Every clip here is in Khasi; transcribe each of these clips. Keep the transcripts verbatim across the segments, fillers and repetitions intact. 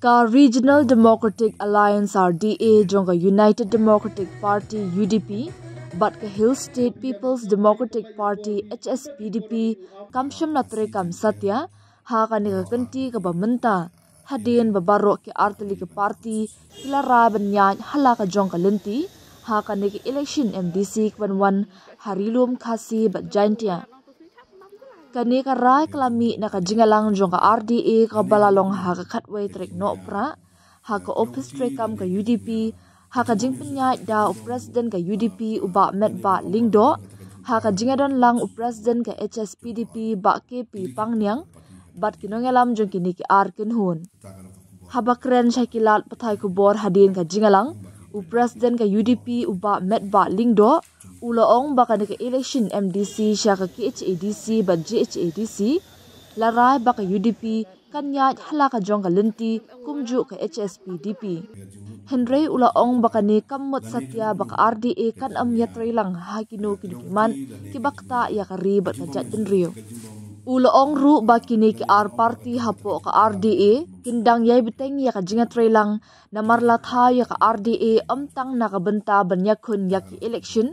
Ka Regional Democratic Alliance, R D A, jong ka United Democratic Party, U D P, bad ka Hill State People's Democratic Party, H S P D P, kam shym la treikam satia ha kane ka kynti kaba mynta, hadien ba baroh ki artylli ki party ki la rai ban ïaid ha la ka jong ka lynti ha kane ka election M D C kaban wan ha Ri-lum Khasi bad Jaintia. Kane ka rai ka la mih na ka jingïalang jong ka R D A kaba la long ha ka khatwei tarik Nohprah ha ka ophis treikam ka U D P, ha ka jingpynïaid da u President ka U D P, u Bah Metbah Lyngdoh, ha ka jingïadon lang u President ka H S P D P, Bah K P Pangniang, bad ki nongïalam jong kine ki ar kynhun. Haba kren sha ki lad pathai khubor hadien ka jingïalang, u President ka U D P, u Bah Metbah Lyngdoh, u la ong ba kane ka election M D C sha ka K H A D C bad J H A D C, la rai ba ka U D P kan ïaid ha la ka jong ka lynti kumjuh ka H S P D P. Hynrei u la ong ba kane kam mut satia ba ka R D A kan ym ïatreilang ha kino kino ki mat kiba ktah ïa ka ri bad ka jaitbynriew. U la ong ruh ba kine ki ar party hapoh ka R D A kin dang ïai bteng ïa ka jingïatreilang, namar la thaw ïa ka R D A ym tang na ka bynta ban ïakhun ïa ki election,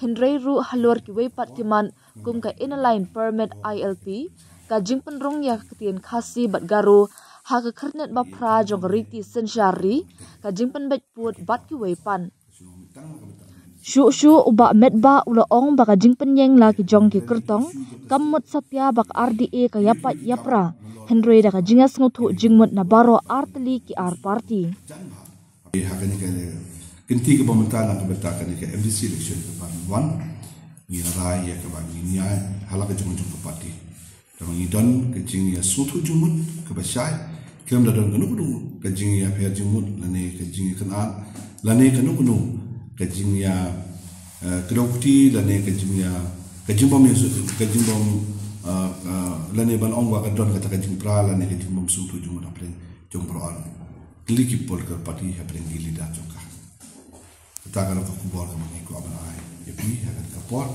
hynrei ruh halor kiwei pat ki mat kum ka Inner Line Permit, I L P, ka jingpynrung ïa ka ktien Khasi bad Garo ha ka khyrnit ba phra jong ka riti synshar ri, ka jingpynbeit pud bad kiwei pat. Shuh shuh u Bah Metbah u la ong ba ka jingpynïeng la ki jong ki kyrtong kam mut satia ba ka R D A ka ïapait ïapra, hynrei da ka jingïasngewthuh jingmut na baroh artylli ki ar party. Ha kane ka kynti kaba mynta na ka bynta kane ka M D C election kaba wan, ngi la rai ïa kaba ngin ïaid ha la ka jong jong ka party. Kaba ngi don ka jingïasngewthuh jingmut kaba shai, khlem da don kano kano ka jingïapher jingmut lane ka jingïakynad lane kano kano ka jingïa, eh, kdew kti lane ka jingïa, ka jingbym ïa, ka jingbym, eh, eh, lane ban ong ba ka don kata ka jingpra lane ka jingbym sngewthuh jingmut hapdeng jong baroh ar tylli ki political party hapdeng ki leader jong ka. Kata ka long ka khubor kaba ngi kwah ban ai ïa phi ha kane ka por,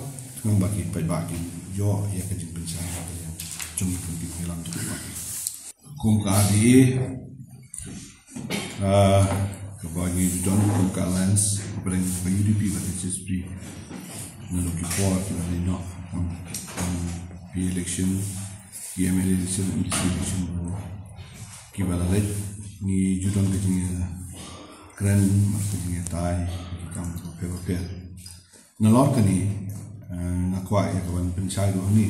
khnang ba ki paidbah kin ïoh ïa ka jingpynshai ha ka liang jong ki, ki nongïalam jong ka party. Kum ka R D A, ah, kaba ngi don kum ka alliance hapdeng ka U D P bad H S P, naduh ki por kiba la leit noh, um, um, P election, P M L A election, M D C election, kiba la leit, ngi ju don ka jingïakren bad ka jingïatai ha ki kam bapher bapher. Nalor kane, eh, nga kwah ïa ka ban pynshai ruh hangne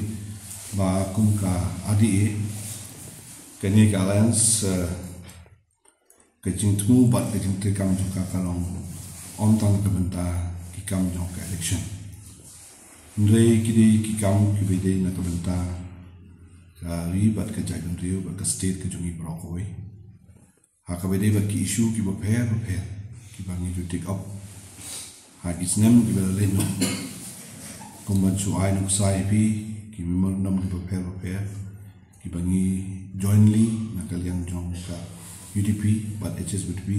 ba kum ka R D A, kane ka alliance, eh, ka jingthmu bad ka jingtreikam jong ka ka long ym tang na ka bynta ki kam jong ka election, hynrei ki dei ki kam kiba dei na ka bynta ka ri bad ka jaitbynriew bad ka state ka jong ngi baroh kawei. Ha kaba dei bad ki issue kiba pher bapher kiba ngi ju take up ha ki snem kiba la leit noh, kum ban shu ai nuksa ïa phi ki memorandum kiba pher bapher kiba ngi jointly na ka liang jong ka U D P bad H S P D P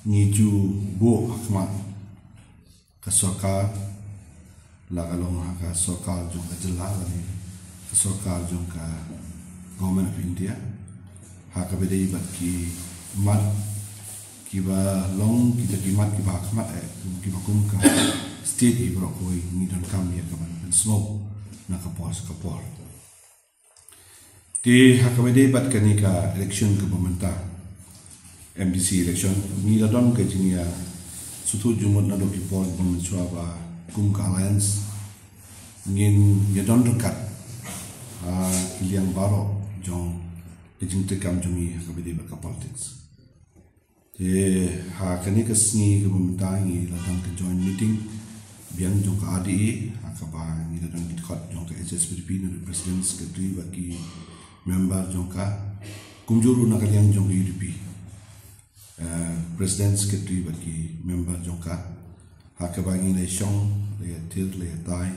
ngi ju buh ha khmat ka sorkar, la ka long ha ka sorkar jong ka jylla lane ka sorkar jong ka Government of India, ha kaba dei bad ki mat kiba long kita ki mat kiba ha khmat, eh, kiba kum ka state, i baroh kawei ngi donkam ïa ka ban pynsngew na ka por sha ka por. Te ha kaba dei bad kane ka election kaba mynta, M D C election, ngi la don ka jingïasngewthuh jingmut naduh ki por kiba mynshuwa ba kum ka alliance ngin ïadon ryngkat ha ki liang baroh jong ka jingtreikam jong ngi ha kaba dei bad ka politics. Te ha kane ka sngi kaba mynta ngi la don ka joint meeting biang jong ka R D A, ha kaba ngi la don ki dkhot jong ka H S P D P, na ki president, secretary bad ki member jong ka, kumjuh ruh na ka liang jong ka U D P, eh, president, secretary bad ki member jong ka, ha kaba ngi la ïashong, la ïathir, la ïatai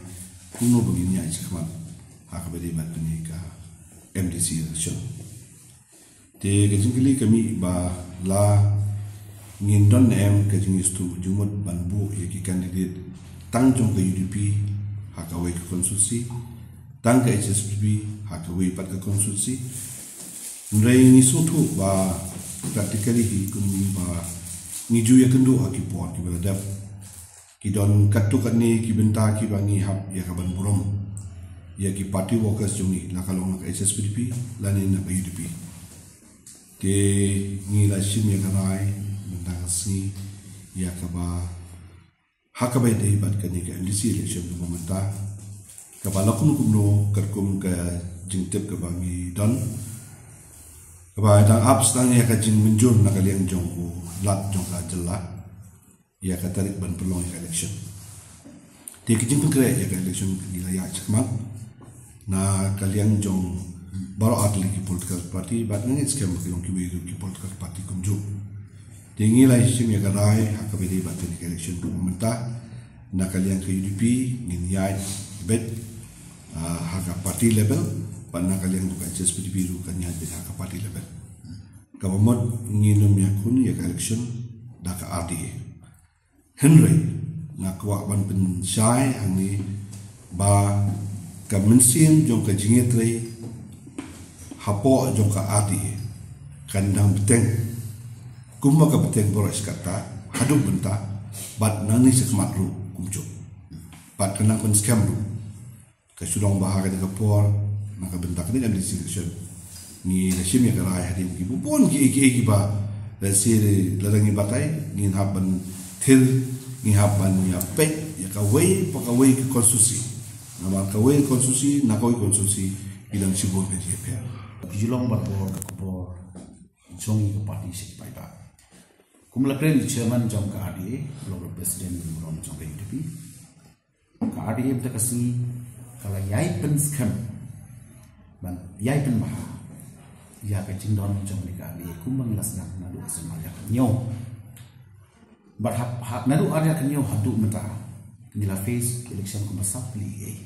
kumno ba ngin ïaid shakhmat ha kaba dei bad kane ka M D C election. Te ka jingkylli ka mih ba la ngin don ne em ka jingïasngewthuh jingmut ban buh ïa ki candidate tang jong ka U D P ha kawei ka constituency, tang ka H S P D P ha kawei pat ka constituency, Hynrei ngi sngewthuh ba practically hi kumba ngi ju ïakynduh ha ki por kiba la dep, ki don katto katne ki bynta kiba ngi hap ïa ka ban burom ïa ki party workers jong ngi, la ka long na ka H S P D P lane na ka U D P. Te ngi la shim ïa ka rai mynta ka sngi ïa kaba ha kaba ïadei bad kane ka M D C election kaba mynta, kaba la kumno kumno katkum ka jingtip kaba ngi don, kaba dang ap sdang ïa ka jingmynjur na ka liang jong u Lat jong ka jylla ïa ka tarik ban pynlong ïa ka election. Te ka jingpynkhreh ïa ka election ngi la ïaid shakhmat na ka liang jong baroh artylli ki political party bad nga ngeit skhem ba ki long kiwei ruh ki political party kumjuh. Te ngi la shim ïa ka rai ha kaba ïadei bad kane ka election kaba mynta, na ka liang ka U D P ngin ïaid beit, ah, ha ka party level, bad na ka liang ka H S P D P ruh kan ïaid beit ha ka party level. Kaba mut ngin ym ïakhun ïa ka election da ka R D A. Hynrei nga kwah ban pynshai hangne ba ka mynsiem jong ka jingïatrei hapoh jong ka R D A kan dang bteng kumba ka bteng baroh shi katta haduh mynta, bad nangne shakhmat ruh kumjuh, bad kan nang pynskhem ruh. Ka shu long ba ha kane ka por na ka bynta kane ka M D C election ngi la shim ïa ka rai hadien ki bun kiei kiei kiba, let's say, lada ngi batai ngin hap ban thir, ngi hap ban ïa peit ïa kawei pa kawei ka constituency. Namar kawei ka constituency na kawei ka constituency ki dang shibun ka jingïapher. Ki ju long barabor ka khubor jong ngi ka party sha ki paidbah. Kum la kren i chairman jong ka R D A, la long president jong ka U D P. Ka R D A mynta ka sngi ka la ïai pynskhem ban ïai pynbha ïa ka jingdon jong kane ka R D A kumba ngi la sdang naduh ka snem ar hajar khathynñiew. Bad hap, hap naduh ar hajar khathynñiew haduh mynta ngi la face election kumba saw tylli ei.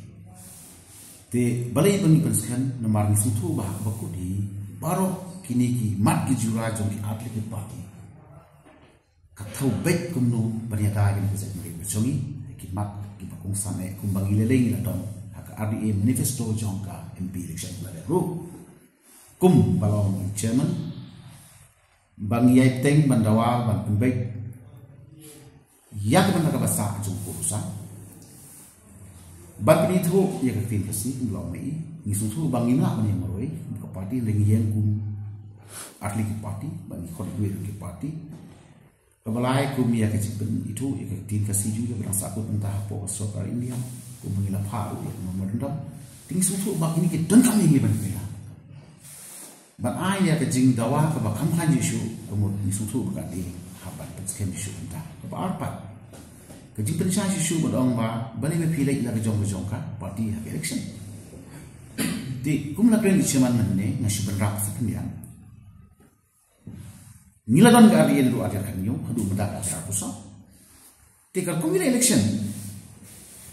Te balei ba ngi pynskhem? Namar ngi sngewthuh ba ha kaba kut hi baroh kine ki mat ki jura jong ki artylli ki party ka thew beit kumno ban ïada ïa kane ka jaitbynriew ka jong ngi, ki mat kiba kongsan eh kumba ngi lei lei ngi la don ha ka R D A manifesto jong ka M P election ba la dep ruh. Kumba long i chairman ba ngi ïai bteng ban dawa ban pynbeit ïa ka bynta kaba sah jong ka rusa. Ban pynithuh ïa ka ktien Khasi kumba long ma i, ngi sngewthuh ba ngim lah ban ïeng marwei ka party, hynrei ngi ïeng kum artylli ki party, ba ngi khot iwei ki party. Kaba lai kum ïa ka jingpynithuh ïa ka ktien Khasi jong ngi kaba dang sahkut mynta hapoh ka sorkar India, kumba ngi la phah ruh ïa ka memorandum. Te ngi sngewthuh ba kine ki donkam ïa ngi ban pynïaid ban ai ïa ka jingdawa kaba kham khlaiñ shuh shuh, ka mut ngi sngewthuh ba ka dei hap ban pynskhem shuh shuh mynta. Kaba ar pat, ka jingpynshai shuh shuh ban ong ba balei ba phi leit la ka jong ka jong ka party ha ka election. Te kum la kren i chairman mynne, nga shu bynrap sa pynïaid. Ngi la don ka R D A naduh ar hajar khathynñiew haduh mynta ka ar hajar arphew saw. Te ka kum ngi la election,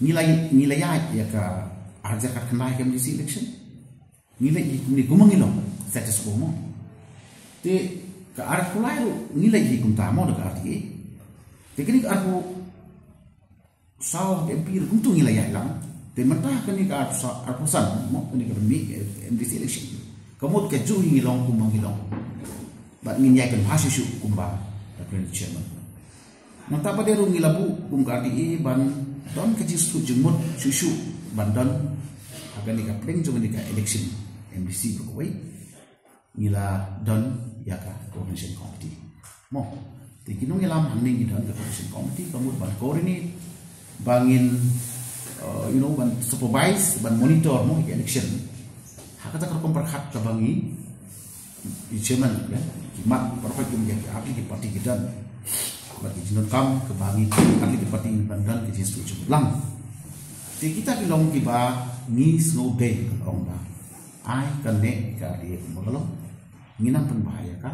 ngi la, ngi la ïaid ïa ka ar hajar khatkhyndai ka M D C election. Ngi la ïaid kumne kumba ngi long, status quo mo. Te ka arphew lai ruh ngi la ïaid kumta mo da ka R D A. Te kane ka arphew saw ka M P ruh kumta ngi la ïaid lang. Te mynta kane ka arphew san, arphew san mo, kane ka ban mih, eh, M D C election, ka mut kajuh hi ngi long kumba ngi long. Bad ngin ïai pynbha shuh shuh kumba la kren i chairman. Nangta pat de ruh ngi la buh kum ka R D A ban don ka jingsngewthuh jingmut shuh shuh ban don ha kane ka pdeng jong kane ka election M D C ba kawei. Ngi la don ïa ka coordination committee mo. Te ki nongïalam hangne ngi don ka coordination committee ka mut ban coordinate, ba ngin, uh, you know, ban supervise, ban monitor mo ïa ka election. Ha kata ka rukom pyrkhat kaba ngi, i chairman, eh, ki mat pyrkhat kum ïa ki artylli ki party ki don, bad ki jingdonkam kaba ngi artylli ki party ban don ki jingsngewthuh jingmut lang. Te kita ki long kiba ngi sngewdei ka long ba ai kane ka R D A kumba ka long. Ngin nang pynbha ïa ka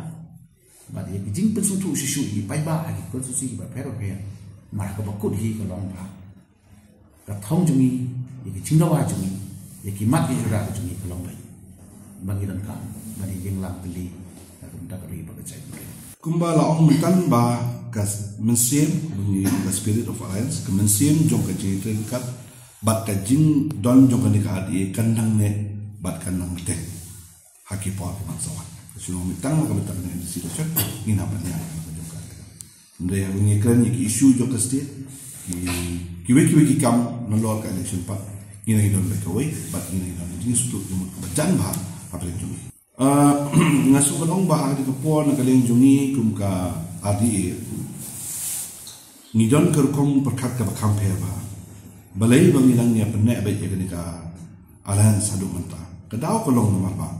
bad ïa ki jingpynsngewthuh shuh shuh ïa ki paidbah ha ki constituency kiba pher bapher. Namar kaba kut hi ka long ba ka thong jong ngi, ïa ki jingdawa jong ngi, ïa ki mat ki jura jong ngi ka long ba, ba ngi donkam ban ïeng lang pynlong na ka bynta ka ri bad ka jaitbynriew. Kumba la ong mynta ba ka mynsiem, ka spirit of alliance, ka mynsiem jong ka jingïatreilang bad ka jingdon jong kane ka R D A kan nang neh bad kan nang bteng ha ki por ki ban sa wan. Shu long mynta ka bynta ka MDC election, ngin hap ban ïa ka jong ka. Hynrei ngi kren ïa ki issue jong ka state, ki kiwei kiwei ki kam nalor ka election pat, ngin ïa don bad kawei, bad ngin ïa don jingïasuk jingmut kaba jan bha hapdeng jong ngi. Ah, nga sngewbha ban ong ba ha kane ka por na ka liang jong ngi kum ka RDA, ngi don ka rukom pyrkhat kaba kham pher bha. Balei ba ngi dang ïa pyneh beit ïa kane ka alliance haduh mynta? Ka daw ka long namar ba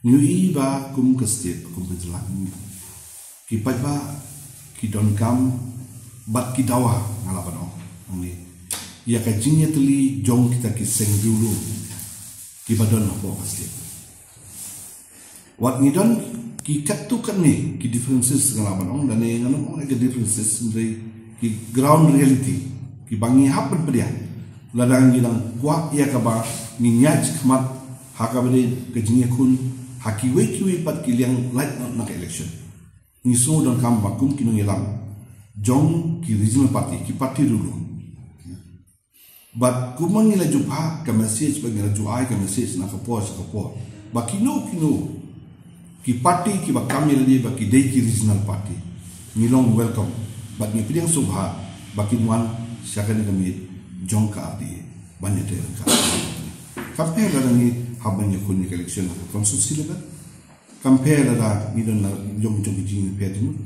ngi ïohi ba kum ka state, kum ka jylla, ki paidbah ki donkam bad ki dawa, nga lah ban ong hangne, ïa ka jingïatylli jong kita ki seng riewlum kiba don hapoh ka state. Wat ngi don ki katto katne ki differences, nga lah ban ong, lane ngan ym ong ïa ka differences, hynrei ki ground reality kiba ngi hap ban pdiang. Lada ngi dang kwah ïa kaba ngin ïaid shakhmat ha kaba dei ka jingïakhun ha kiwei kiwei pat ki liang lait na ka election, ngi shu donkam ba kum ki nongïalam jong ki regional party, ki party riewlum, bad kumba ngi la ju phah ka message, ba ngi la ju ai ka message na ka por sha ka por, ba kino kino ki party kiba kam ïa lade ba ki dei ki regional party, ngi long welcome. Bad ngi pdiang sngewbha ba kin wan sha kane ka miet jong ka RDA ban ïatrei ryngkat. Kam pher lada ngi hap ban ïakhun ïa ka election ha ka constituency level. Kam pher lada ngi don la jong jong ka jingïapher jingmut.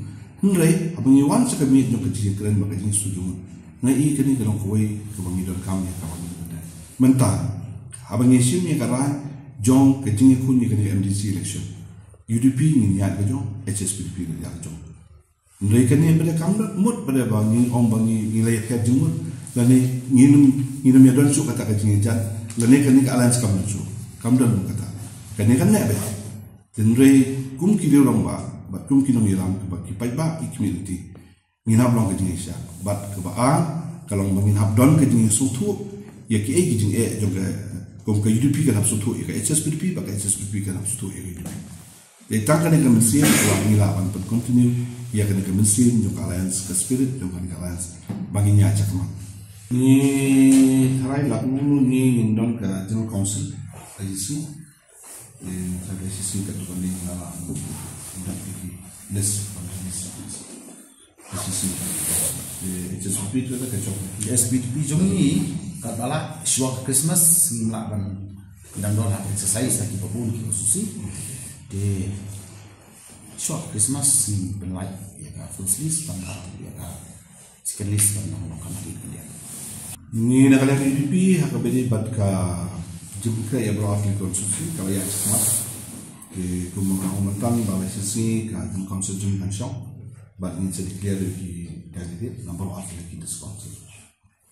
Hynrei haba ngi wan sha ka miet jong ka jingïakren bad ka jingsngewthuh jingmut, nga i kane ka long kawei kaba ngi donkam ïa kaba ngi donkam. Mynta haba ngi shim ïa ka rai jong ka jingïakhun ïa kane ka MDC election, UDP ngin ïaid ka jong, HSPDP ngin ïaid ka jong. Hynrei kane pat kam da mut pat ba ngi ong ba ngi, ngi la ïapher jingmut, lane ngin ym, ngin ym ïadon shuh kata ka jingïajan, lane kane ka alliance kam don shuh. Kam don kata. Kane kan neh beit. Hynrei kum ki rangbah bad kum ki nongïalam, kaba ki paidbah ki kmie lynti, ngin hap long ka jingïaishah. Bad kaba ar ka long ba ngin hap don ka jingïasngewthuh ïa kiei ki jingeh jong ka, kum ka UDP kan hap sngewthuh ïa ka HSPDP, bad ka HSPDP kan hap sngewthuh ïa ka UDP. Dei tang kane ka mynsiem ba ngi lah ban pyn continue ïa kane ka mynsiem jong ka alliance, ka spirit jong kane ka alliance, ba ngin ïaid shakhmat. Ngi tharai lah kumno ngi ngin don ka General Council, IGC. Ngi tharai IGC ka tu kane la lah ban don ki list, ban list. Ka shisha. Eh, HSPDP tu ka jong. HSPDP jong ngi, ka la shuwa ka Christmas, ngim lah ban dang don ha exercise ha kiba bun ki constituency. Te shuwa ka Christmas ngin pynlait ïa ka first list, tang ba ïa ka second list ban long, long ka nadien ka liang. Ngi na ka liang UDP ha kaba ïadei bad ka jingkren ïa baroh artylli ki constituency kaba ïaid shakhmat. Te kumba nga ong mynta ba la shisha ka General Council jong ngi kan shong. Bad ngin sa declare ki candidate na baroh artylli ki district.